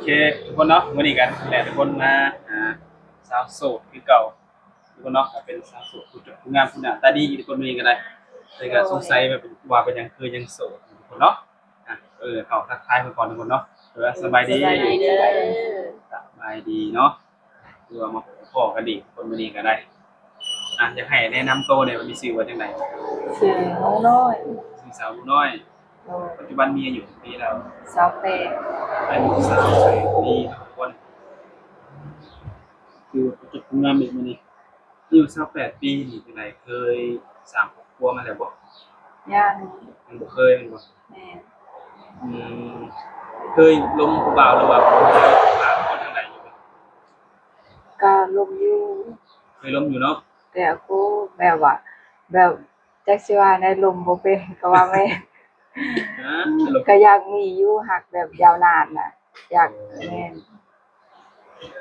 ເຄ ທຸກຄົນເນາະ, ມື້ນີ້ກັນແຫຼະ ທຸກຄົນມາຫາສາວໂສດຄືເກົ່າ ທຸກຄົນເນາະ. ກໍເປັນສາວໂສດຜູ້ຈົບຜູ້ງາມ ຜູ້ໜ້າຕາດີ ທຸກຄົນ. ມື້ນີ້ກໍໄດ້ ແຕ່ກໍສົງໄສແບບວ່າເປັນຫຍັງຄືຍັງໂສດ ທຸກຄົນເນາະ. ອ່ະ ເອີ ເຂົ້າທັກທາຍເພິ່ນກ່ອນ ທຸກຄົນເນາະ. ເອີ ສະບາຍດີ ສະບາຍດີເດີ ສະບາຍດີເນາະ. ຄືວ່າມາພໍ້ກັນອີກຄົນມື້ນີ້ກໍໄດ້. ອ່ະ ຢາກໃຫ້ແນະນຳໂຕແດ່ ວ່າມີຊື່ວ່າຈັ່ງໃດ? ຊື່ໜູນ້ອຍ. ຊື່ສາວໜູນ້ອຍ. ໂດຍ. ປັດຈຸບັນມີອາຍຸຈັກປີແລ້ວ? ຊາວແປດ. ອາຍຸຊາວແປດປີເນາະທຸກຄົນ. ຄືວ່າປະຈົບງາມອີກມື້ນີ້. ອາຍຸຊາວແປດປີນີ້ ຈັ່ງໃດ ເຄີຍສ້າງຄອບຄົວມາແລ້ວບໍ່? ຍັງ. ຍັງບໍ່ເຄີຍແມ່ນບໍ່? ແມ່ນ. ອືມ ເຄີຍລົມຜູ້ບ່າວ ຫຼືວ່າຜູ້ບ່າວ ຫຼືວ່າຈັ່ງໃດຢູ່ບໍ່? ກໍລົມຢູ່. ເຄີຍລົມຢູ່ເນາະ. ແຕ່ກໍແບບວ່າ ແບບ ຈັກຊິວ່າໃດ ລົມບໍ່ເປັນ ກໍວ່າແມ່ນ. ຮະ? ກໍຢາກມີຢູ່ ຮັກແບບຍາວນານນະ ຢາກ. ແມ່ນ.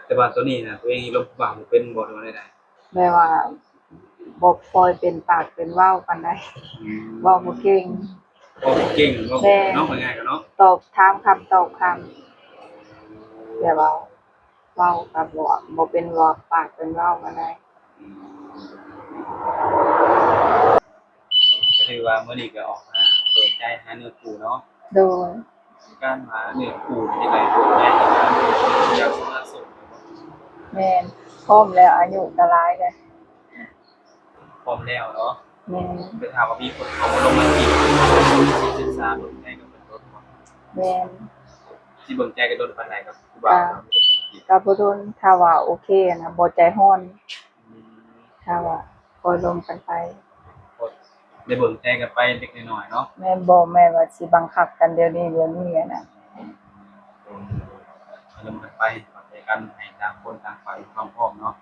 ແຕ່ວ່າຕອນນີ້ນະ ຕົວເອງນີ້ລົມຜູ້ບ່າວບໍ່ເປັນບໍ່ ຫຼືວ່າໃດ? ແບບວ່າບໍ່ຄ່ອຍເປັນປາກເປັນເວົ້າປານໃດ. ອືມ ເວົ້າບໍ່ເກັ່ງ. ເວົ້າບໍ່ເກັ່ງ ເວົ້າບໍ່ເກັ່ງເນາະ. ແມ່ນ. ເວົ້າງ່າຍໆກັນເນາະ. ຕອບ ຖາມຄຳຕອບຄຳ ແບບວ່າເວົ້າກໍບໍ່ ບໍ່ເປັນ ເວົ້າປາກເປັນເວົ້າປານໃດ. ອືມ ກໍຖືວ່າມື້ນີ້ກໍອອກມາເປີດໃຈຫາເນື້ອຄູ່ເນາະ. ໂດຍ. ການຫາເນື້ອຄູ່ເປັນຈັ່ງໃດ? ເປີດໃຈຫາ ຢາກສະຫຼະໂສດແມ່ນບໍ່? ແມ່ນ. ພ້ອມແລ້ວ ອາຍຸກໍຫຼາຍແລ້ວ. ພ້ອມແລ້ວເນາະ. ແມ່ນ. ແຕ່ຖ້າວ່າມີຄົນເຂົ້າມາລົມມາຈີບ ມີສິດສຶກສາເບິ່ງໃຈກັບເພິ່ນດົນບໍ່? ແມ່ນ. ຊິເບິ່ງໃຈກັນດົນປານໃດກັບຜູ້ບ່າວ? ກໍ ກໍບໍ່ດົນ ຖ້າວ່າໂອເຄນະ ບໍ່ໃຈຮ້ອນ. ອືມ. ຖ້າວ່າຄ່ອຍລົມກັນໄປ ໄດ້ເບິ່ງໃຈກັນໄປເລັກໆນ້ອຍໆເນາະ. ແມ່ນ. ບໍ່ແມ່ນວ່າຊິບັງຄັບກັນດຽວນີ້ ດຽວນີ້ຫັ້ນນະ. ລົມກັນໄປ ເຂົ້າໃຈກັນ ໃຫ້ຕ່າງຄົນຕ່າງຝ່າຍມີຄວາມພ້ອມເນາະ.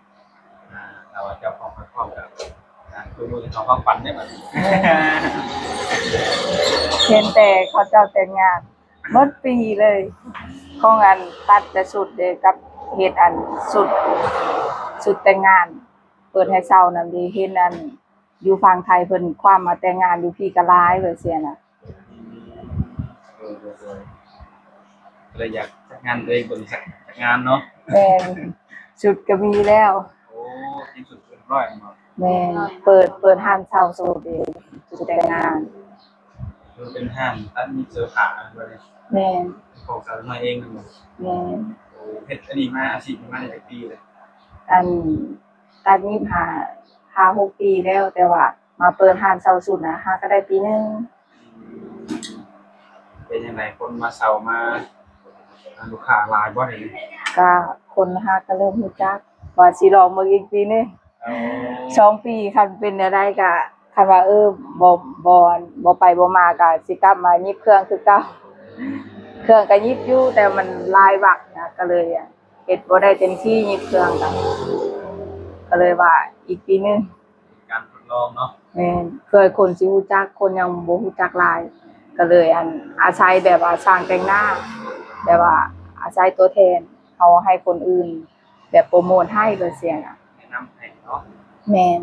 ອ່າ ຖ້າວ່າເຈົ້າພ້ອມ ຂ້ອຍພ້ອມ ກໍ ອ່າ ຄືມື້ເຮົາພັກຜ່ອນເດ້ບັດນີ້. ເຫັນແຕ່ເຂົາເຈົ້າແຕ່ງງານໝົດປີເລີຍ ຂອງອັນຕັດແຕ່ຊຸດເດ້ ກັບເຮັດອັນຊຸດ ຊຸດແຕ່ງງານ ເປີດໃຫ້ເຊົ່ານັ້ນເດ້. ເຫັນອັນຢູ່ຝັ່ງໄທເພິ່ນຄວ້າມມາແຕ່ງງານຢູ່ພີ້ກໍຫຼາຍ ແບບຊີ້ນະ. ອືມ ໂດຍໆໆ ກໍເລີຍຢາກຈັດງານຕົວເອງເບິ່ງ ຈັກ ຈັກງານເນາະ. ແມ່ນ. ຊຸດກໍມີແລ້ວ. ໂອ້ ຕຽມຊຸດເປັນຮຽບຮ້ອຍແມ່ນບໍ່? ແມ່ນ. ເປີດ ເປີດຮ້ານເຊົ່າຊຸດເອງ ຊຸດແຕ່ງງານ. ເປັນຮ້ານຕັດຫຍິບເສື້ອຜ້າແມ່ນບໍ່ນີ້? ແມ່ນ. ເປັນຂອງສາວນ້ອຍເອງແມ່ນບໍ່? ແມ່ນ. ໂອ້ ເຮັດອັນນີ້ມາ ອາຊີບນີ້ມາໄດ້ຈັກປີແລ້ວ? ອັນ ຕັດຫຍິບຫາ ຫ້າຫົກປີແລ້ວ ແຕ່ວ່າມາເປີດຮ້ານເຊົ່າຊຸດນະ ຫາກໍໄດ້ປີໜຶ່ງ. ອືມ ເປັນຈັ່ງໃດ ຄົນມາເຊົ່າມາ ລູກຄ້າຫຼາຍບໍ່ດຽວນີ້? ກະຄົນຫາກໍເລີ່ມຮູ້ຈັກ ວ່າຊິລອງເບິ່ງອີກປີໜຶ່ງ. ອໍ ສອງປີ ຄັນເປັນແນວໃດກະ ຄັນວ່າ ເອີ ບໍ່ ບໍ່ ບໍ່ໄປບໍ່ມາ ກະຊິກັບມາຫຍິບເຄື່ອງຄືເກົ່າ. ເຄື່ອງກະຫຍິບຢູ່ ແຕ່ມັນຫຼາຍວັກນະ ກໍເລີຍ ເຮັດບໍ່ໄດ້ເຕັມທີ່ ຫຍິບເຄື່ອງກໍ ກໍເລີຍວ່າອີກປີໜຶ່ງ ເປັນການທົດລອງເນາະ. ແມ່ນ. ເພື່ອໃຫ້ຄົນຊິຮູ້ຈັກ ຄົນຍັງບໍ່ຮູ້ຈັກຫຼາຍ ກໍເລີຍ ອັນ ອາໄສແບບວ່າຊ່າງແຕ່ງໜ້າ ແບບວ່າອາໄສຕົວແທນເຮົາໃຫ້ຄົນອື່ນແບບໂປຣໂມດໃຫ້ ແບບຊີ້ນະ ແນະນຳໃຫ້ເນາະ. ແມ່ນ.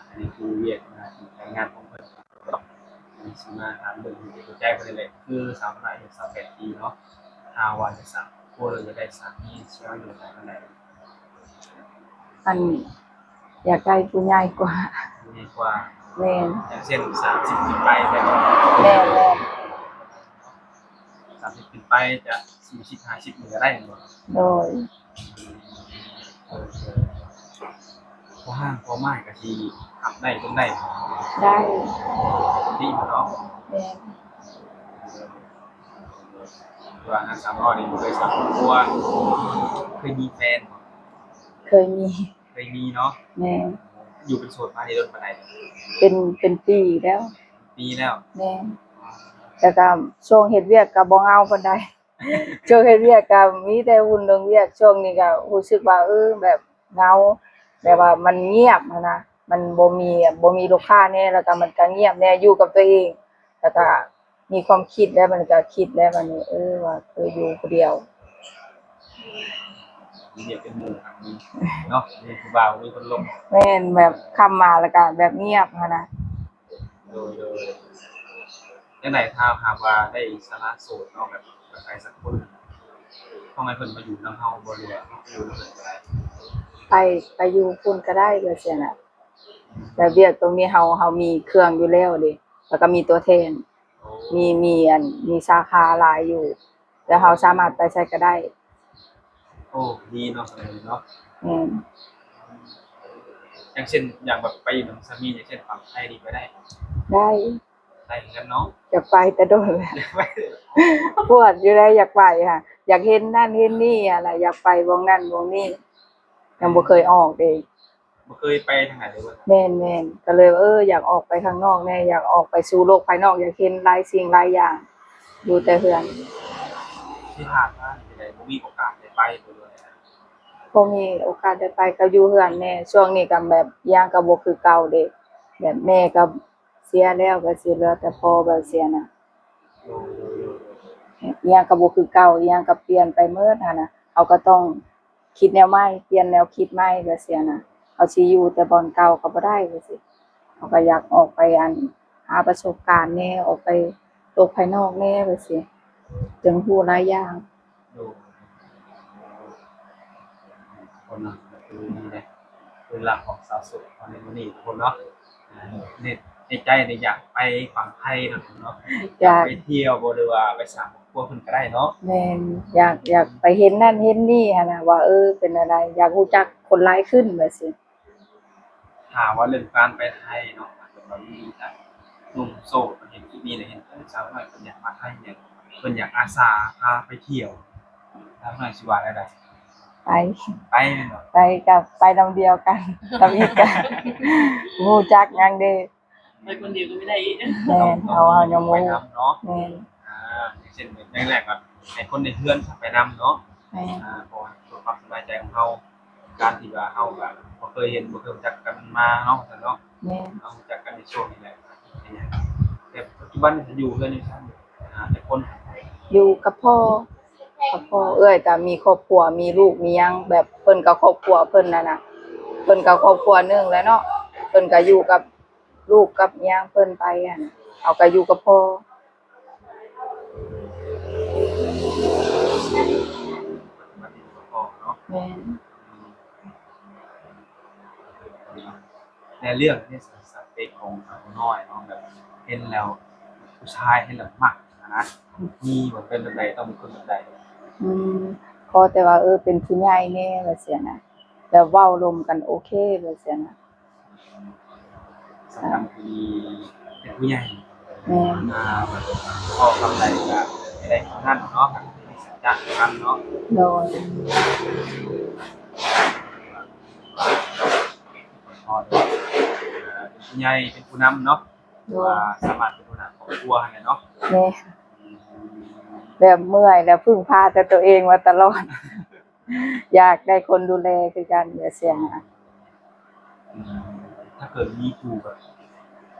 ອັນນີ້ຄືວຽກງານຂອງເພິ່ນ ຊິມາຖາມເບິ່ງເປີດໃຈເພິ່ນນີ້ແຫຼະ. ຄືສາວນ້ອຍອາຍຸຊາວແປດປີເນາະ ຖ້າວ່າຈະສ້າງຄອບຄົວ ຫຼືວ່າຢາກໄດ້ສາມີ ຊິເອົາອາຍຸຫຼາຍປານໃດ? ອັນ ຢາກໄດ້ຜູ້ໃຫຍ່ກວ່າ. ຜູ້ໃຫຍ່ກວ່າ. ແມ່ນ. ຢ່າງເຊັ່ນ ສາມສິບຂຶ້ນໄປແມ່ນບໍ່? ແມ່ນໆ. ສາມສິບຂຶ້ນໄປ ຈະສີ່ສິບ ຫ້າສິບນີ້ກໍໄດ້ແມ່ນບໍ່? ໂດຍ. ເອີ ເອີ ພໍຮ່າງພໍໝ້າຍກໍຊິຮັບໄດ້ ຕ້ອງໄດ້. ໄດ້. ດີເນາະ. ແມ່ນ. ເອີ ວ່ານາງສາວນ້ອຍນີ້ບໍ່ເຄີຍສ້າງຄອບຄົວ ເຄີຍມີແຟນບໍ່? ເຄີຍມີ. ເຄີຍມີເນາະ. ແມ່ນ. ຢູ່ເປັນໂສດມາໄດ້ດົນປານໃດ? ເປັນ ເປັນປີແລ້ວ. ປີແລ້ວ. ແມ່ນ. ແຕ່ກໍຊ່ວງເຮັດວຽກກໍບໍ່ເຫງົາປານໃດ. ຊ່ວງເຮັດວຽກກໍມີແຕ່ວຸ່ນເລື່ອງວຽກ. ຊ່ວງນີ້ກໍຮູ້ສຶກວ່າ ເອີ ແບບເຫງົາ ແບບວ່າມັນງຽບຫັ້ນນະ ມັນບໍ່ມີ ບໍ່ມີລູກຄ້າແດ່ ແລ້ວກໍມັນກໍງຽບແດ່ ຢູ່ກັບຕົວເອງ ແລ້ວກໍມີຄວາມຄິດແລ້ວ ມັນກໍຄິດແລ້ວບັດນີ້ ເອີ ວ່າ ເອີ ຢູ່ຜູ້ດຽວ ມີວຽກເປັນໝູ່ເນາະ ມີຜູ້ບ່າວ ມີຄົນລົມ. ແມ່ນ. ແບບຄ່ຳມາແລ້ວກໍແບບງຽບຫັ້ນນະ. ໂດຍ ໂດຍ. ຈັ່ງໃດຖ້າຫາກວ່າໄດ້ສະຫຼະໂສດເນາະ ແບບ ກັບໃຜສັກຄົນ ຕ້ອງໃຫ້ເພິ່ນມາຢູ່ນຳເຮົາບໍ່ ຫຼືວ່າຢູ່ນຳເພິ່ນກໍໄດ້? ໄປ ໄປຢູ່ພຸ້ນກໍໄດ້ ແບບຊີ້ນະ. ແບບວຽກຕົງນີ້ເຮົາ ເຮົາມີເຄື່ອງຢູ່ແລ້ວເດ້ ແລ້ວກໍມີຕົວແທນ ມີ ມີອັນ ມີສາຂາຫຼາຍຢູ່ ແລ້ວເຮົາສາມາດໄປໃສກໍໄດ້. ໂອ້ ດີເນາະ ເນາະ. ແມ່ນ. ຢ່າງເຊັ່ນ ຢ່າງແບບໄປຢູ່ນຳສາມີ ຢ່າງເຊັ່ນຝັ່ງໄທນີ້ໄປໄດ້ບໍ່? ໄດ້ ໄດ້ຄືກັນເນາະ. ຢາກໄປແຕ່ດົນແລ້ວ ຢາກໄປ ປວດຢູ່ເດ້ ຢາກໄປຫັ້ນ ຢາກເຫັນນັ້ນເຫັນນີ້ຫັ້ນນະ ຢາກໄປບ່ອນນັ້ນບ່ອນນີ້ ຍັງບໍ່ເຄີຍອອກເດ້. ບໍ່ເຄີຍໄປທາງໃດເລີຍບໍ່? ແມ່ນໆ ກໍເລີຍວ່າ ເອີ ຢາກອອກໄປຂ້າງນອກແດ່ ຢາກອອກໄປສູ່ໂລກພາຍນອກ ຢາກເຫັນຫຼາຍສິ່ງຫຼາຍຢ່າງ ຢູ່ແຕ່ເຮືອນ. ທີ່ຜ່ານມານີ້ເປັນໃດ ບໍ່ມີໂອກາດໄດ້ໄປບໍ່ ຫຼືວ່າ? ບໍ່ມີໂອກາດໄດ້ໄປ ກໍຢູ່ເຮືອນແດ່. ຊ່ວງນີ້ກໍແບບ ອີ່ຫຍັງກໍບໍ່ຄືເກົ່າເດ້ ແບບແມ່ກໍເສຍແລ້ວ ກໍຊິເຫຼືອແຕ່ພໍ່ ແບບຊີ້ນະ. ໂດຍ ໂດຍ ໂດຍ ໂດຍ. ອີ່ຫຍັງກໍບໍ່ຄືເກົ່າ ອີ່ຫຍັງກໍປ່ຽນໄປໝົດຫັ້ນນະ ເຮົາກໍຕ້ອງ ຄິດແນວໃໝ່ ປ່ຽນແນວຄິດໃໝ່ ແບບຊີ້ນະ. ເຮົາຊິຢູ່ແຕ່ບ່ອນເກົ່າກໍບໍ່ໄດ້ ແບບຊີ້. ເຮົາກໍຢາກອອກໄປ ອັນ ຫາປະສົບການແດ່ ອອກໄປໂລກພາຍນອກແດ່ ແບບຊີ້ ຈຶ່ງຮູ້ຫຼາຍຢ່າງ. ໂດຍ ທຸກຄົນເນາະ ກໍຄືນີ້ແຫຼະ ເລື່ອງລາວຂອງສາວໂສດເຮົາໃນມື້ນີ້ ທຸກຄົນເນາະ. ອ່າ ໃນ ໃນໃຈນີ້ຢາກໄປຝັ່ງໄທເນາະ ເນາະ ຢາກ ຢາກໄປທ່ຽວບໍ່ ຫຼືວ່າໄປສ້າງຄອບຄົວເພິ່ນກໍໄດ້ເນາະ. ແມ່ນ ຢາກ ຢາກໄປເຫັນນັ້ນເຫັນນີ້ຫັ້ນນະ ວ່າ ເອີ ເປັນແນວໃດ ຢາກຮູ້ຈັກຄົນຫຼາຍຂຶ້ນ ແບບຊີ້. ຖ້າວ່າເລື່ອງການໄປໄທເນາະ ຖ້າເກີດວ່າມີແບບໜຸ່ມໂສດເຫັນຄລິບນີ້ແລ້ວ ເຫັນ ເອີ ສາວນ້ອຍເພິ່ນຢາກມາໄທ ເພິ່ນຢາກອາສາພາໄປທ່ຽວ ສາວນ້ອຍຊິວ່າແນວໃດ? ໄປ ໄປແມ່ນບໍ່? ໄປ ກໍໄປນຳດຽວກັນ ທຳອິດກໍບໍ່ຮູ້ຈັກຫຍັງເດ້. ໄປຄົນດຽວກໍບໍ່ໄດ້ອີກ. ແມ່ນ ເຮົາ ເຮົາຍັງບໍ່ຮູ້ ໄປນຳເນາະ. ແມ່ນ. ອ່າ ຢ່າງເຊັ່ນ ຢ່າງແລກກໍໃຫ້ຄົນໃນເຮືອນໄປນຳເນາະ. ແມ່ນ. ອ່າ ເພື່ອຄວາມສະບາຍໃຈຂອງເຮົາ ການທີ່ວ່າເຮົາກໍບໍ່ເຄີຍເຫັນ ບໍ່ເຄີຍຮູ້ຈັກກັນມາເນາະ ວ່າຊັ້ນເນາະ. ແມ່ນ. ເຮົາຮູ້ຈັກກັນໃນຊ່ວງນີ້ແຫຼະ ແຕ່ປັດຈຸບັນນີ້ຢູ່ເຮືອນຢູ່ຊັ້ນ ອ່າ ຈັກຄົນ? ຢູ່ກັບພໍ່ ກັບພໍ່. ເອື້ອຍກໍມີຄອບຄົວ ມີລູກມີຫຍັງ ແບບເພິ່ນກໍຄອບຄົວເພິ່ນນັ້ນນະ ເພິ່ນກໍຄອບຄົວໜຶ່ງແລ້ວເນາະ ເພິ່ນກໍຢູ່ກັບລູກກັບຫຍັງເພິ່ນໄປຫັ້ນ ເຮົາກໍຢູ່ກັບພໍ່. ແມ່ນ. ແຕ່ເລື່ອງນີ້ ສະເປັກຂອງສາວນ້ອຍເນາະ ແບບເຫັນແລ້ວ ຜູ້ຊາຍເຫັນແລ້ວມັກຫັ້ນນະ ມີບໍ່? ເປັນແບບໃດ? ຕ້ອງເປັນຄົນແບບໃດ? ອືມ ຂໍແຕ່ວ່າ ເອີ ເປັນຜູ້ໃຫຍ່ແດ່ ວ່າຊັ້ນນະ ແບບເວົ້າລົມກັນໂອເຄ ວ່າຊັ້ນນະ. ສຳຄັນຄືເປັນຜູ້ໃຫຍ່. ແມ່ນ. ອ່າ ເວົ້າຄຳໃດກໍໃຫ້ໄດ້ຄຳນັ້ນເນາະ ມີສັດຈະນຳເນາະ. ໂດຍ. ເປັນຜູ້ໃຫຍ່ ເປັນຜູ້ນຳເນາະ. ໂດຍ. ວ່າສາມາດເປັນຫົວໜ້າຄອບຄົວຫັ້ນແຫຼະເນາະ. ແມ່ນ. ອືມ. ແບບເມື່ອຍແລ້ວ ເພິ່ງພາແຕ່ຕົວເອງມາຕະຫຼອດ. ຢາກໄດ້ຄົນດູແລຄືກັນ ແບບຊີ້ນະ. ອືມ ຖ້າເກີດມີຜູ້ແບບ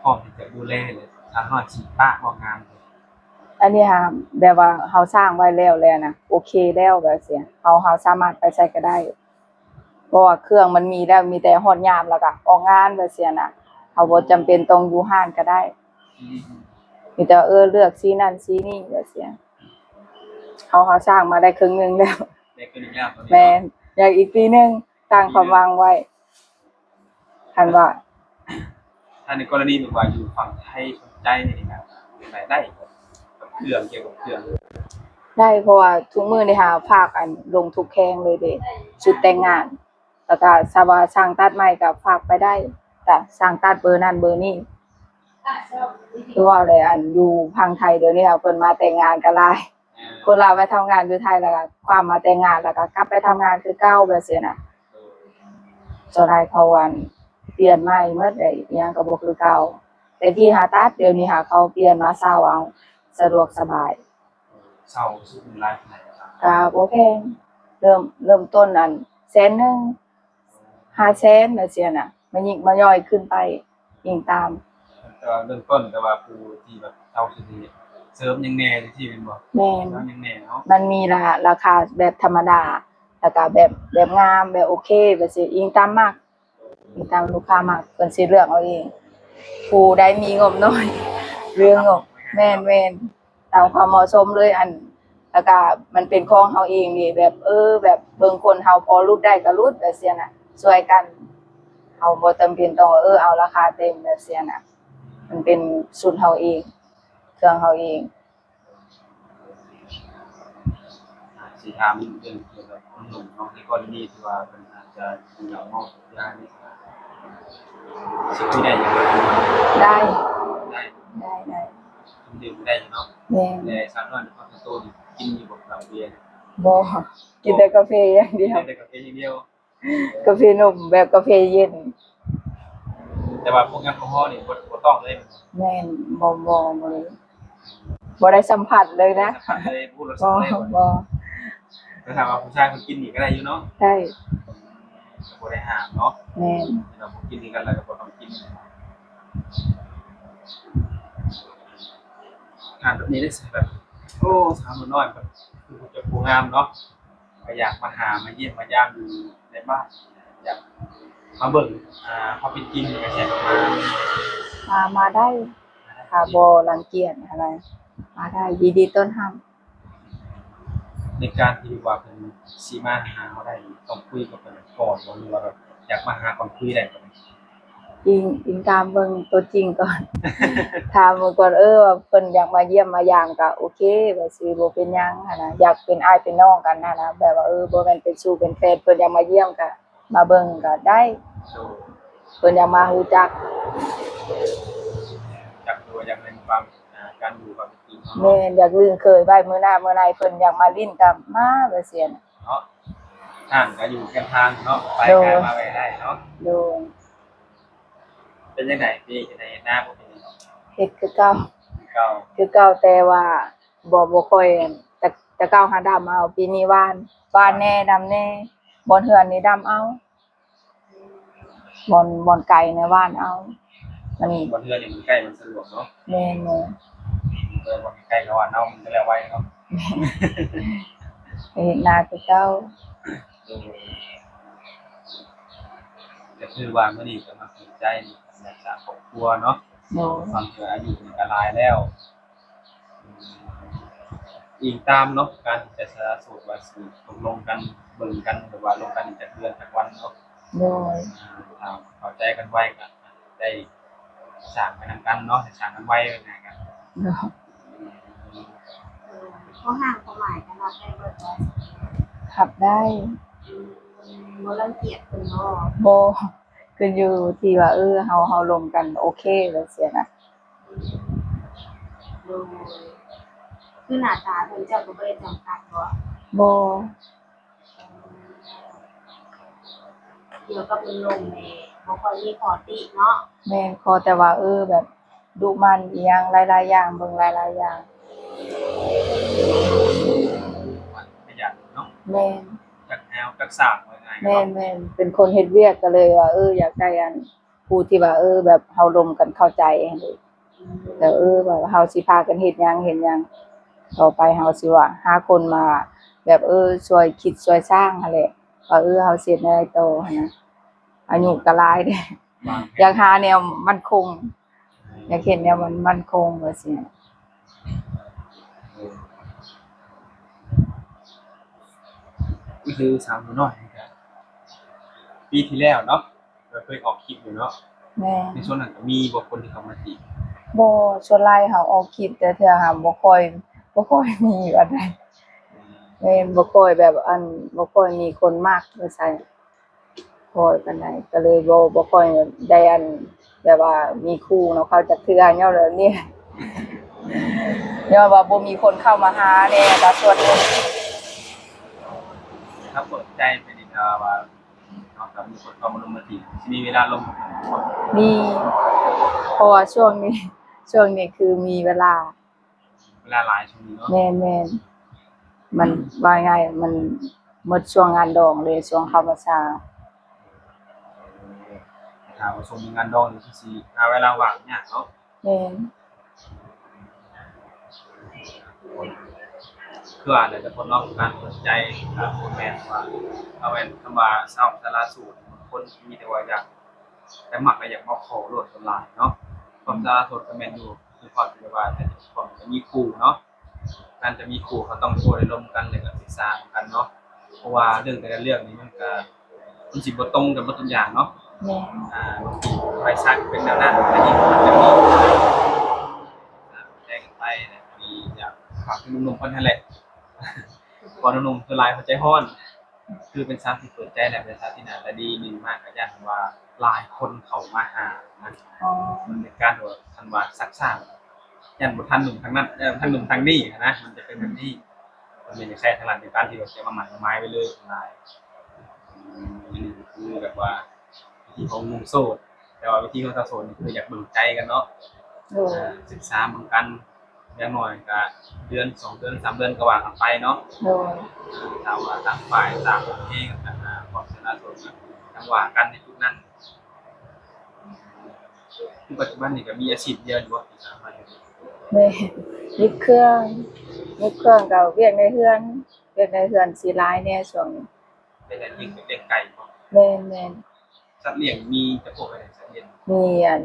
ພ້ອມທີ່ຈະດູແລ ແລ້ວສາວນ້ອຍຊິປະບໍ່ ງານ? ອັນນີ້ຫາ ແບບວ່າເຮົາສ້າງໄວ້ແລ້ວແຫຼະນະ ໂອເຄແລ້ວ ແບບຊີ້ ເຮົາ ເຮົາສາມາດໄປໃສກໍໄດ້ ເພາະວ່າເຄື່ອງມັນມີແລ້ວ ມີແຕ່ຮອດຍາມແລ້ວກໍອອກງານ ແບບຊີ້ນະ. ເຮົາບໍ່ຈຳເປັນຕ້ອງຢູ່ຮ້ານກໍໄດ້. ອືມ. ມີແຕ່ ເອີ ເລືອກສີນັ້ນສີນີ້ ແບບຊີ້. ເຮົາ ເຮົາສ້າງມາໄດ້ເຄິ່ງໜຶ່ງແລ້ວ. ໄດ້ເຄິ່ງໜຶ່ງແລ້ວຕອນນີ້ເນາະ. ແມ່ນ. ຢາກອີກປີໜຶ່ງ ຕັ້ງຄວາມຫວັງໄວ້ ຄັນວ່າ ຖ້າໃນກໍລະນີແບບວ່າຢູ່ຝັ່ງໄທສົນໃຈນີ້ນະ ເປັນໄປໄດ້ບໍ່ ກັບເຄື່ອງ ກ່ຽວກັບເຄື່ອງ? ໄດ້ ເພາະວ່າທຸກມື້ນີ້ຫາຝາກ ອັນ ລົງທຸກແຂວງເລີຍເດ້ ຊຸດແຕ່ງງານ. ແລ້ວກະຖ້າວ່າຊ່າງຕັດໃໝ່ກະຝາກໄປໄດ້ ກະຊ່າງຕັດເບີນັ້ນເບີນີ້. ຄືວ່າແຫຼະ ອັນ ຢູ່ຝັ່ງໄທດຽວນີ້ເພິ່ນມາແຕ່ງງານກະຫຼາຍ. ເອີ ຄົນລາວໄປທຳງານຢູ່ໄທ ແລ້ວກະຄວ້າມມາແຕ່ງງານ ແລ້ວກະກັບໄປທຳງານຄືເກົ່າ ແບບຊີ້ນະ. ສ່ວນຫຼາຍເຂົາ ອັນ ປ່ຽນໃໝ່ໝົດເດ້ ອີ່ຫຍັງກະບໍ່ຄືເກົ່າ. ແຕ່ກີ້ຫາຕັດ ດຽວນີ້ຫາເຂົາປ່ຽນມາເຊົາເອົາ ສະດວກສະບາຍ. ເຊົ່າຊຸດໜຶ່ງຫຼາຍປານໃດ? ກະບໍ່ແພງ ເລີ່ມ ເລີ່ມຕົ້ນ ອັນ ແສນໜຶ່ງ ຫ້າແສນ ແບບຊີ້ນະ ມາຍິກມາຍ່ອຍຂຶ້ນໄປ ອີງຕາມ. ແຕ່ວ່າເລີ່ມຕົ້ນ ແຕ່ວ່າຜູ້ທີ່ແບບເຊົ່າຊຸດນີ້ ເສີມຫຍັງແດ່ຈັ່ງຊີ້ແມ່ນບໍ່? ແມ່ນ. ເສີມຫຍັງແດ່ເນາະ? ມັນມີລາ ລາຄາແບບທຳມະດາ ແລ້ວກະແບບ ແບບງາມ ແບບໂອເຄ ແບບຊີ້ ອີງຕາມມັກ. ຕາມລູກຄ້າມັກ ເພິ່ນຊິເລືອກເອົາເອງ ຜູ້ໃດມີງົບໜ້ອຍ ຫຼື ງົບ ແມ່ນໆ ຕາມຄວາມເໝາະສົມເລີຍ. ອັນ ໄປ ລະກະມັນເປັນຂອງເຮົາເອງເດ ແບບ ເອີ ແບບເບິ່ງຄົນເຮົາພໍຫຼຸດໄດ້ກະຫຼຸດ ແບບຊີ້ນະ ຊ່ວຍກັນ. ເຮົາບໍ່ຈຳເປັນຕ້ອງວ່າ ເອີ ເອົາລາຄາເຕັມ ແບບຊີ້ນະ ມັນເປັນຊຸດເຮົາເອງ ເຄື່ອງເຮົາເອງ. ອາ ຊິຖາມເລື່ອງກ່ຽວກັບໜຸ່ມໆເນາະ ໃນກໍລະນີທີ່ວ່າເພິ່ນອາດຈະກິນເຫຼົ້າເນາະ ຢານີ້ ຊິຄຸຍໄດ້ຢູ່ບໍ່? ໄດ້ ໄດ້ ໄດ້ ໄດ້ ດື່ມໄດ້ຢູ່ເນາະ. ແມ່ນ ແລະສາວນ້ອຍຄອນໂຕນີ້ກິນຢູ່ບໍ່ເຫຼົ້າເບຍ? ບໍ່ ກິນແຕ່ກາເຟຢ່າງດຽວ ກິນແຕ່ກາເຟຢ່າງດຽວ. ກາເຟນົມ ແບບກາເຟເຢັນ. ແຕ່ວ່າພວກແອລກໍຮໍນີ້ບໍ່ ບໍ່ຕ້ອງເລີຍ? ແມ່ນ ບໍ່ ບໍ່ ບໍ່ເລີຍ ບໍ່ໄດ້ສຳຜັດເລີຍນະ ບໍ່ໄດ້ສຳຜັດເລີຍ ບໍ່ຮູ້ລົດຊາດເລີຍ. ບໍ່ ບໍ່ ແຕ່ຖ້າວ່າຜູ້ຊາຍເພິ່ນກິນນີ້ກໍໄດ້ຢູ່ເນາະ? ໄດ້ ບໍ່ໄດ້ຫ້າມເນາະ. ແມ່ນ ແຕ່ວ່າຜູ້ກິນຄືກັນແລ້ວກໍບໍ່ຕ້ອງກິນ. ງານແບບນີ້ໄດ້ ແບບ ໂອ້ ສາວໜູນ້ອຍແບບຄືຜູ້ຈັກຜູ້ງາມເນາະ. ກໍຢາກມາຫາມາຢ້ຽມມາຢາມຢູ່ໃນບ້ານ ຢາກມາເບິ່ງ ອ່າ ຄວາມເປັນຈິງ ແລ້ວກໍຊິມາ ມາ ມາໄດ້ ຖ້າບໍ່ລັງກຽດຫັ້ນນະ ມາໄດ້ ຍິນດີຕ້ອນຮັບ. ໃນການທີ່ວ່າເພິ່ນຊິມາຫາເຮົາໄດ້ ຕ້ອງຄຸຍກັບເພິ່ນກ່ອນບໍ່ ຫຼືວ່າແບບຢາກມາຫາກ່ອນຄຸຍໄດ້ບໍ່? ອີງ ອີງຕາມເບິ່ງຕົວຈິງກ່ອນ ຖາມເບິ່ງກ່ອນ ເອີ ວ່າເພິ່ນຢາກມາຢ້ຽມມາຢາມກະໂອເຄ ວ່າຊິບໍ່ເປັນຫຍັງຫັ້ນນະ ຢາກເປັນອ້າຍເປັນນ້ອງກັນຫັ້ນນະ ແບບວ່າ ເອີ ບໍ່ແມ່ນເປັນຊູ້ເປັນແຟນ ເພິ່ນຢາກມາຢ້ຽມກະມາເບິ່ງກະໄດ້ ໂດຍ ເພິ່ນຢາກມາຮູ້ຈັກ ຢາກຮູ້ ຢາກເຫັນຄວາມ ອ່າ ການຢູ່ຄວາມເປັນຈິງເນາະ. ແມ່ນ ຢາກລຶ້ງເຄີຍໄວ້ ມື້ໜ້າມື້ໃນເພິ່ນຢາກມາຫຼິ້ນກະມາ ວ່າຊັ້ນເນາະ. ຮ້ານກະຢູ່ແຄມທາງເນາະ ໄປໄດ້ມາໄດ້ເນາະ. ໂດຍ ເປັນຈັ່ງໃດປີນີ້ ເຮັດໄຮ່ເຮັດນາບໍ່? ເປັນຫຍັງ ເຮັດຄືເກົ່າ ຄືເກົ່າ ຄືເກົ່າ ແຕ່ວ່າບໍ່ ບໍ່ຄ່ອຍ ແຕ່ ແຕ່ເກົ່າຫາດຳເອົາ ປີນີ້ຫວ່ານ ຫວ່ານແດ່ ດຳແດ່ ບ່ອນເຮືອນນີ້ດຳເອົາ ບ່ອນ ບ່ອນໄກນະຫວ່ານເອົາ ມັນ ບ່ອນເຮືອນນີ້ມັນໃກ້ ມັນສະດວກເນາະ. ແມ່ນໆ ເອີ ບ່ອນໃກ້ກະຫວ່ານເອົາ ມັນກະແລ້ວໄວເນາະ. ເຮັດນາຄືເກົ່າ. ໂດຍ ກະຖືວ່າມື້ນີ້ກະມາເປີດໃຈ ການສ້າງຄອບຄົວເນາະ. ໂດຍ ຄວາມທີ່ວ່າອາຍຸມັນກະຫຼາຍແລ້ວ ອີງຕາມເນາະ ການທີ່ຈະສະຫຼະໂສດວ່າຊິຕົກລົງກັນເບິ່ງກັນ ຫຼືວ່າລົມກັນຈັກເດືອນຈັກວັນເນາະ. ໂດຍ ອ່າ ຖ້າເຂົ້າໃຈກັນໄວກະໄດ້ສ້າງໄປນຳກັນເນາະ ໄດ້ສ້າງກັນໄວ ວ່າງ່າຍກະ. ໂດຍ ເອີ ຂໍ້ຫ້າມຂໍ້ໝາຍກະຮັບໄດ້ເບິດບໍ່? ຮັບໄດ້. ອືມ ບໍ່ລັງກຽດເພິ່ນບໍ່? ບໍ່ ຂຶ້ນຢູ່ທີ່ວ່າ ເອີ ເຮົາ ເຮົາລົມກັນໂອເຄ ແບບຊີ້ນະ. ໂດຍ ຄືໜ້າຕາເພິ່ນເຈົ້າກະບໍ່ໄດ້ຈຳກັດບໍ່? ບໍ່. ກ່ຽວກັບເລື່ອງລົມນີ້ບໍ່ຄ່ອຍມີຂໍ້ຕິເນາະ. ແມ່ນ ຂໍແຕ່ວ່າ ເອີ ແບບດຸໝັ່ນອີ່ຫຍັງຫຼາຍໆຢ່າງ ເບິ່ງຫຼາຍໆຢ່າງ. ຂະຫຍັນເນາະ. ແມ່ນ ຈັກແນວຈັກສາງວ່າງ່າຍ. ແມ່ນໆ ເປັນຄົນເຮັດວຽກ ກະເລີຍວ່າ ເອີ ຢາກໄດ້ອັນ ຜູ້ທີ່ວ່າ ເອີ ແບບເຮົາລົມກັນເຂົ້າໃຈຫັ້ນເດ ແລ້ວ ເອີ ແບບເຮົາຊິພາກັນເຮັດຫຍັງ ເຮັດຫຍັງ ຕໍ່ໄປເຮົາຊິວ່າຫາຄົນມາແບບ ເອີ ຊ່ວຍຄິດຊ່ວຍສ້າງຫັ້ນແຫຼະ ວ່າ ເອີ ເຮົາຊິເຮັດແນວໃດຕໍ່ຫັ້ນນະ. ອາຍຸກະຫຼາຍເດ ຢາກຫາແນວໝັ້ນຄົງ ຢາກເຮັດແນວມັນໝັ້ນຄົງວ່າຊີ້. ເອີ ຄືສາວໜູນ້ອຍນີ້ກະ ປີທີ່ແລ້ວເນາະ ກະເຄີຍອອກຄລິບຢູ່ເນາະ. ແມ່ນ ໃນຊ່ວງນັ້ນກະມີບໍ່ຄົນທີ່ເຂົ້າມາຈີບ? ບໍ່ ສ່ວນຫຼາຍເຮົາອອກຄລິບແຕ່ເທື່ອຫາບໍ່ຄ່ອຍ ບໍ່ຄ່ອຍມີປານໃດ. ແມ່ນ ບໍ່ຄ່ອຍແບບ ອັນ ບໍ່ຄ່ອຍມີຄົນມັກວ່າຊັ້ນ ຄ່ອຍປານໃດ ກະເລີຍບໍ່ ບໍ່ຄ່ອຍໄດ້ ອັນ ແບບວ່າມີຄູ່ນຳເຂົາຈັກເທື່ອ ຍ້ອນແບບນີ້ ຍ້ອນວ່າບໍ່ມີຄົນເຂົ້າມາຫາແດ່ ກະສ່ວນໜຶ່ງ. ຖ້າເປີດໃຈໄປນີ້ ຖ້າວ່າເຮົາກະມີຄົນເຂົ້າມາລົມມາຈີບ ຊິມີເວລາລົມກັນບໍ່? ມີ ເພາະວ່າຊ່ວງນີ້ ຊ່ວງນີ້ຄືມີເວລາ ເວລາຫຼາຍຊ່ວງນີ້ເນາະ. ແມ່ນໆ ມັນ ວ່າງ່າຍ ມັນໝົດຊ່ວງງານດອງເລີຍ ຊ່ວງເຂົ້າພັນສາ. ຖ້າວ່າຊ່ວງງານດອງນີ້ຄືຊິຫາເວລາວ່າງຍາກເນາະ. ແມ່ນ ຄືວ່າແຫຼະ ແຕ່ຄົນເນາະ ການເປີດໃຈ ກະບໍ່ແມ່ນວ່າ ເອົາແມ່ນຄຳວ່າສາວສາລາໂສດ ຄົນມີແຕ່ວ່າຢາກ ແຕ່ມັກແລ້ວຢາກມາຂໍໂລດສ່ວນຫຼາຍເນາະ. ຄວາມສາລາໂສດກະແມ່ນຢູ່ ຄືຄວາມທີ່ວ່າ ແຕ່ຄົນກະມີຄູ່ເນາະ. ໃຜ ການຈະມີຄູ່ ເຮົາຕ້ອງໂອ້ໄດ້ລົມກັນ ແລ້ວກໍສຶກສານຳກັນເນາະ ເພາະວ່າເລື່ອງແຕ່ລະເລື່ອງນີ້ມັນກໍ ມັນຊິບໍ່ຕົງກັນເບິດທຸກຢ່າງເນາະ. ແມ່ນ. ອ່າ ບາງທີໄຟຊັກເປັນແນວນັ້ນ ໄຟຍິງເປັນແນວນີ້ ແຕ່ງກັນໄປນະ. ອັນນີ້ຢາກຝາກເຖິງໜຸ່ມໆເພິ່ນຫັ້ນແຫຼະ ເພາະໜຸ່ມໆສ່ວນຫຼາຍເພິ່ນໃຈຮ້ອນ ຄືເປັນສາວທີ່ເປີດໃຈ ແລະ ເປັນສາວທີ່ໜ້າຕາດີ ໜຶ່ງມາກໍຢ້ານວ່າຫຼາຍຄົນເຂົ້າມາຫານະ. ອໍ. ມັນເປັນການທີ່ວ່າ ຄັນວ່າຊັກຊ້າ ຢ້ານບໍ່ທັນໜຸ່ມທາງນັ້ນ ເອີ ທັງໜຸ່ມທາງນີ້ນະ ມັນຈະເປັນແບບນີ້. ມັນເປັນຈັ່ງໃດທາງຫຼານ ເປັນການທີ່ວ່າຈະມາໝັ້ນໝາຍໄວ້ເລີຍຫຼາຍ. ອືມ ອັນນີ້ຄືແບບວ່າວິທີຂອງໜຸ່ມໂສດ ແຕ່ວ່າວິທີຂອງສາວໂສດນີ້ຄືຢາກເບິ່ງໃຈກັນເນາະ. ໂດຍ. ເອີ ສຶກສາເບິ່ງກັນ ຢ່າງໜ້ອຍກໍເດືອນ ສອງເດືອນ ສາມເດືອນ ກໍວ່າກັນໄປເນາະ. ໂດຍ. ຖ້າວ່າຕ່າງຝ່າຍຕ່າງໂອເຄກັນ ອ່າ ພ້ອມຈະລາໂສດ ຈັ່ງວ່າກັນໃນຈຸດນັ້ນ. ຄືປັດຈຸບັນນີ້ກໍມີອາຊີບດຽວຢູ່ບໍ່ທີ່ສາມາດເຮັດໄດ້? ແມ່ນ ເຮັດເຄື່ອງ ເຮັດເຄື່ອງກໍວຽກໃນເຮືອນ ວຽກໃນເຮືອນຊິຫຼາຍແດ່ຊ່ວງນີ້. ເປັນອາຊີບລ້ຽງໄກ່ບໍ່? ແມ່ນໆ. ສັດລ້ຽງມີຈຳພວກໃດ? ສັດລ້ຽງ ມີອັນ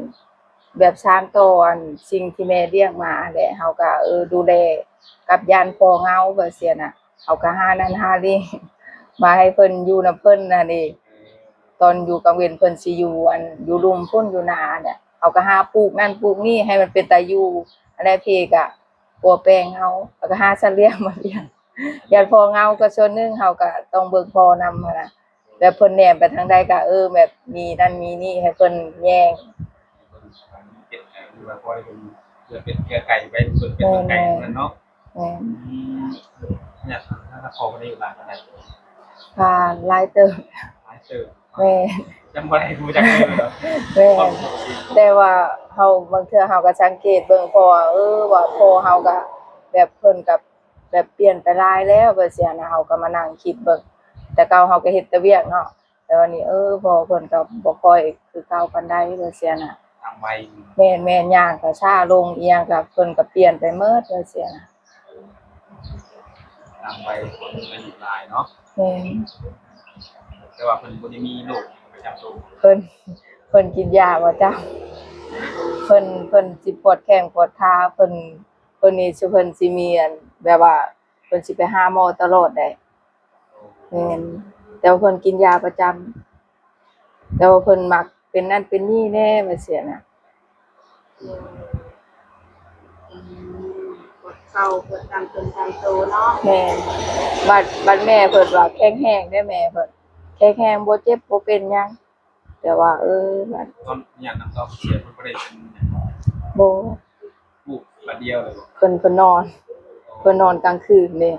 ແບບສານຕໍ່ອັນສິ່ງທີ່ແມ່ລ້ຽງມາຫັ້ນແຫຼະ ເຮົາກໍ ເອີ ດູແລ ກັບຢ້ານພໍ່ເຫງົາແບບຊີ້ນະ ເຮົາກໍຫານັ້ນຫານີ້ມາໃຫ້ເພິ່ນ ຢູ່ນຳເພິ່ນຫັ້ນເດ. ຕອນຢູ່ກາງເວັນເພິ່ນຊິຢູ່ອັນ ຢູ່ລຸ່ມພຸ້ນ ຢູ່ນາຫັ້ນແຫຼະ ເຮົາກໍຫາປູກນັ້ນປູກນີ້ໃຫ້ມັນເປັນຕາຢູ່ຫັ້ນແຫຼະ. ເພກະປົວແປງເຮົາ ແລ້ວກໍຫາສັດລ້ຽງມາລ້ຽງ. ຢ້ານພໍ່ເຫງົາກໍສ່ວນໜຶ່ງ ເຮົາກໍຕ້ອງເບິ່ງພໍ່ນຳຫັ້ນນະ ແບບເພິ່ນແນມໄປທາງໃດກໍ ເອີ ແບບມີນັ້ນມີນີ້ໃຫ້ເພິ່ນແຍງ. ເປັນ ເອີ ຫຼືວ່າພໍໄດ້ເພິ່ນເພື່ອເປັນເຄືອໄກ່ໄປ ເພິ່ນເປັນເມືອງໄກ່ນັ້ນເນາະ. ແມ່ນ. ອືມ ຍາກທາງ ທາງພໍ່ເພິ່ນໄດ້ຢູ່ຫຼາຍປານໃດ? ກໍຫຼາຍເຕີບ. ຫຼາຍເຕີບ. ແມ່ນ. ຈຳບໍ່ໄດ້ ຮູ້ຈັກເລີຍເນາະ. ແມ່ນ. ແຕ່ວ່າເຮົາ ບາງເທື່ອເຮົາກໍສັງເກດເບິ່ງ ເພາະວ່າ ເອີ ວ່າພໍ່ເຮົາກໍແບບ ເພິ່ນກໍແບບປ່ຽນໄປຫຼາຍແລ້ວ ແບບຊີ້ນະ. ເຮົາກໍມານັ່ງຄິດເບິ່ງ ແຕ່ເກົ່າເຮົາກໍເຮັດແຕ່ວຽກເນາະ ແຕ່ວ່ານີ້ ເອີ ພໍ່ເພິ່ນກໍບໍ່ຄ່ອຍຄືເກົ່າປານໃດ ແບບຊີ້ນະ. ຕາມໄວ. ແມ່ນໆ ຍ່າງກໍຊ້າລົງ ອີ່ຫຍັງກໍ ເພິ່ນກໍປ່ຽນໄປໝົດ ແບບຊີ້ນະ. ຕາມໄວ ຄົນອາຍຸຫຼາຍເນາະ. ແມ່ນ. ແຕ່ວ່າເພິ່ນບໍ່ໄດ້ມີໂລກປະຈຳໂຕ. ເພິ່ນ ເພິ່ນກິນຢາປະຈຳ. ເພິ່ນ ເພິ່ນຊິປວດແຂ້ງປວດຂາ ເພິ່ນ ເພິ່ນນີ້ ເພິ່ນຊິມີອັນ ແບບວ່າ ເພິ່ນຊິໄປຫາໝໍຕະຫຼອດໃດ໋. ແມ່ນ. ແຕ່ວ່າເພິ່ນກິນຢາປະຈຳ ແຕ່ວ່າເພິ່ນມັກເປັນນັ້ນເປັນນີ້ແດ່ ແບບຊີ້ນະ. ອືມ ປວດເຂົ່າ ປວດຕາມຕົນຕາມໂຕເນາະ. ແມ່ນ. ບັດ ບັດແມ່ເພິ່ນວ່າແຂງແຮງເດ້ ແມ່ເພິ່ນແຂງແຮງ ບໍ່ເຈັບບໍ່ເປັນຫຍັງ. ແຕ່ວ່າ ເອີ ບັດ ຕອນຍາມນ້ຳຕອນເສຍ ເພິ່ນບໍ່ໄດ້ເປັນຫຍັງບໍ່? ບໍ່. ຮູ້ບາດດຽວເລີຍບໍ່? ເພິ່ນ ເພິ່ນນອນ ເພິ່ນນອນກາງຄືນເດ້.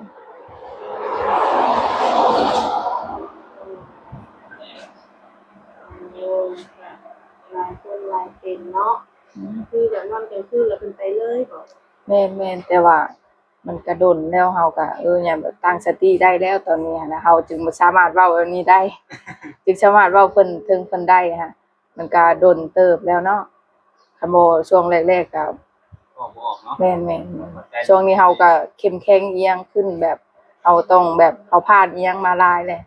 ໂອ້ຍ ຫຼາຍຄົນຫຼາຍເປັນເນາະ. ອືມ ຄືແບບນອນກາງຄືນແລ້ວເພິ່ນໄປເລີຍບໍ່? ແມ່ນໆ ແຕ່ວ່າ ມັນກະດົນແລ້ວ ເຮົາກະ ເອີ ຍັງຕັ້ງສະຕິໄດ້ແລ້ວຕອນນີ້ຫັ້ນນະ ເຮົາຈຶ່ງສາມາດເວົ້າແບບນີ້ໄດ້ ຈຶ່ງສາມາດເວົ້າເພິ່ນ ເຖິງເພິ່ນໄດ້ຫັ້ນ. ມັນກະດົນເຕີບແລ້ວເນາະ ຄັນບໍ່ຊ່ວງແລກໆກະ ເວົ້າບໍ່ອອກເນາະ. ແມ່ນໆ ຊ່ວງນີ້ເຮົາກະເຂັ້ມແຂງອີ່ຫຍັງຂຶ້ນ ແບບເຮົາຕ້ອງແບບ ເຮົາຜ່ານອີ່ຫຍັງມາຫຼາຍແລ້ວ.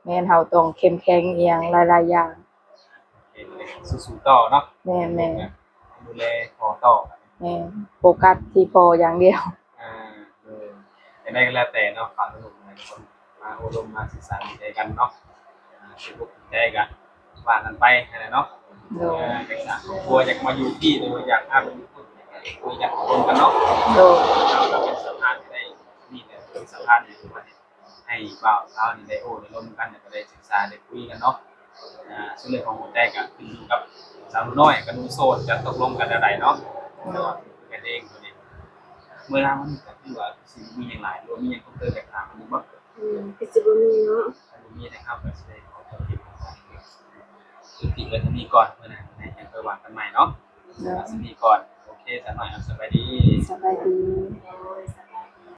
ແມ່ນ ເຮົາຕ້ອງເຂັ້ມແຂງອີ່ຫຍັງຫຼາຍໆຢ່າງ. ສູ້ໆຕໍ່ເນາະ. ແມ່ນໆ ດູແລພໍ່ຕໍ່. ແມ່ນ ໂຟກັສທີ່ພໍ່ຢ່າງດຽວ. ອ່າ ໂດຍ ຈັ່ງໃດກໍແລ້ວແຕ່ເນາະ ຝາກໜຸ່ມໆມາໂອ້ລົມມາສຶກສາດູໃຈກັນເນາະ. ອ່າ ຖືກອົກຖືກໃຈກໍວ່າກັນໄປຫັ້ນແຫຼະເນາະ. ໂດຍ ອ່າ ຢາກສ້າງຄອບຄົວ ຢາກມາຢູ່ພີ້ ຫຼືວ່າຢາກພາໄປຢູ່ພຸ້ນ ຢາກຄຸຍກັນຕົກລົງກັນເນາະ. ໂດຍ ເຮົາກໍເປັນສະພານທີ່ໄດ້ ມີແຕ່ເປັນສະພານທີ່ວ່າ ໃຫ້ບ່າວສາວນີ້ໄດ້ໂອ້ໄດ້ລົມກັນ ແລ້ວກໍໄດ້ສຶກສາໄດ້ຄຸຍກັນເນາະ. ອ່າ ສ່ວນເລື່ອງຂອງຫົວໃຈກໍຂຶ້ນຢູ່ກັບສາວໜູນ້ອຍກັບໜູໂສດຈະຕົກລົງກັນແນວໃດເນາະ. ແຕ່ວ່າເປັນກັນເອງຕົວນີ້ ເວລາມັນກໍຄືວ່າຊິບໍ່ມີຫຍັງຫຼາຍ ຫຼືວ່າມີຫຍັງເພີ່ມເຕີມຢາກຖາມເພິ່ນຢູ່ບໍ່? ອືມ ຄືຊິບໍ່ມີເນາະ. ຖ້າບໍ່ມີນະຄັບ ກໍຊິໄດ້ຂໍຈົບຄລິບ ຍຸຕິໄວ້ສ່ຳນີ້ກ່ອນ ເພື່ອໃຫ້ຍັງຄ່ອຍວ່າກັນໃໝ່ເນາະ. ໂດຍ ສ່ຳນີ້ກ່ອນ. ໂອເຄ ສາວນ້ອຍ ສະບາຍດີ. ສະບາຍດີ.